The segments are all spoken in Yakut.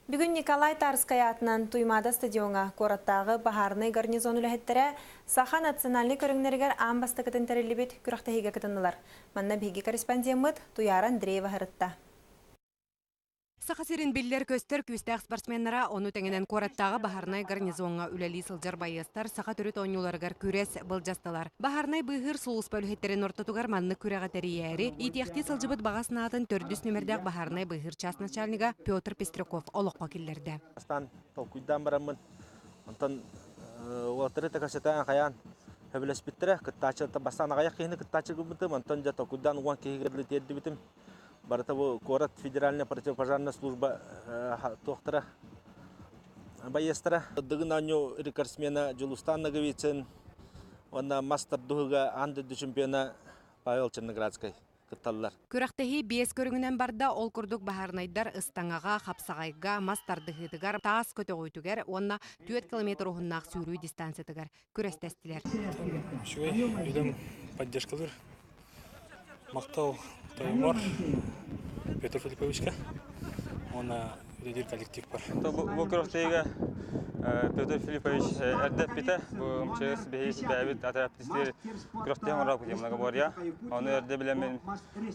Бүгүн Николай Тарскай аатынан Туймаада стадиоҥа куораттааҕы баһаарынай гарнизон үлэһиттэрэ саха национальнай көрүҥнэригэр аан бастакытын тэриллибит күрэхтэһиигэ кытыннылар. Манна биһиги корреспондеммыт Туйаара Андреева сырытта. Саха сирин биллэр-көстөр күүстээх спортсменнара, ону тэҥинэн куораттааҕы баһаарынай гарнизоҥҥа үлэлии сылдьар байыастар саха төрүт оонньууларыгар күрэс былдьастылар. Баһаарынай быыһыыр сулууспа үлэһиттэрин ортотугар маннык күрэҕи тэрийээри, иитиэхтии сылдьыбыт баҕа санаатын төрдүс нүмердээх баһаарынай быыһыыр чаас начальнига Петр Пестряков олоххо киллэрдэ. Бастаан толкуйдаан бараммын, онтон уолаттары такасытаан хайаан сөбүлэспиттэрэ. Кыттааччылартан бастаан аҕыйах киһини кыттааччы гыммытым, онтон дьэ толкуйдаан уон киһигэ дылы тиэрдибитим. Барыта бу куорат федеральная противопожарная служба туохтара байыастара. Дыгын оонньуу рекордсмена Дьулустан Ноговицын уонна мас тардыһыыга аан дойду чемпиона Павел Черноградскай кытталлар. Күрэхтэһии биэс көрүҥүнэн барда. Ол курдук баһаарынайдар ыстаҥаҕа, хапсаҕайга, мас тардыһыытыгар, таас көтөҕүүтүгэр уонна 4 километр уһуннаах сүүрүү дистанциятыгар күрэстэстилэр. Үчүгэй үлэм поддержкалыыр. Махтал тойоммор Петр Филипповичка уонна үлэлиир коллективпар. Бу күрэхтэһиигэ Петр Филиппович эрдэ эппитэ. Бу МЧС биһи бэйэбит отрядтиир күрэхтэһии оҥорорбут диэн многоборье. Ону эрдэ билэммин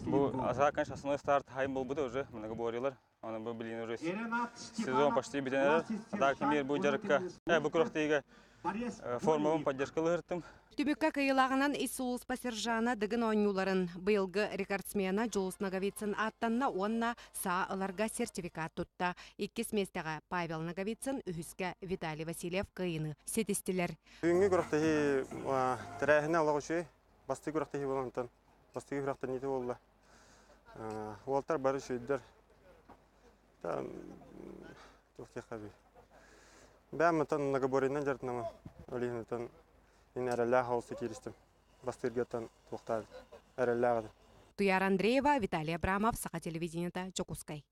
бу конечно, основной старт хайым буолбута уже многоборьелар. Аны бу билигин уже сезон почти бүтэн эрэр. А так эмиэ бу дьарыкка, бу күрэхтэһиигэ формабын поддержкалыыртым. Түмүккэ кыайыылааҕынан ис сулууспа сержана Дыгын оонньууларын быйылгы рекордсмена Дьулус Ноговицын ааттанна уонна саа ыларга сертификат тутта. Иккис миэстэҕэ Павел Ноговицын, үһүскэ Виталий Васильев кыайыыны ситистилэр. Бүгүҥҥү күрэхтэһии тэрээһинэ олох үчүгэй. Бастакы күрэхтэһии буолан онтон бастакы күрэхтэниитэ буолла. Уолтар бары үчүгэйдэр. Туох диэххэ Бэйэм оттон многоборьенан дьарыктанаммын. Ол иһин оттон мин эрэллээх оҕус кииристим. Бастыырга оттон туохтаабыт эрэллээх этим. Туяра Андреева, Виталий Абрамов, Саха телевидениета, Дьокуускай.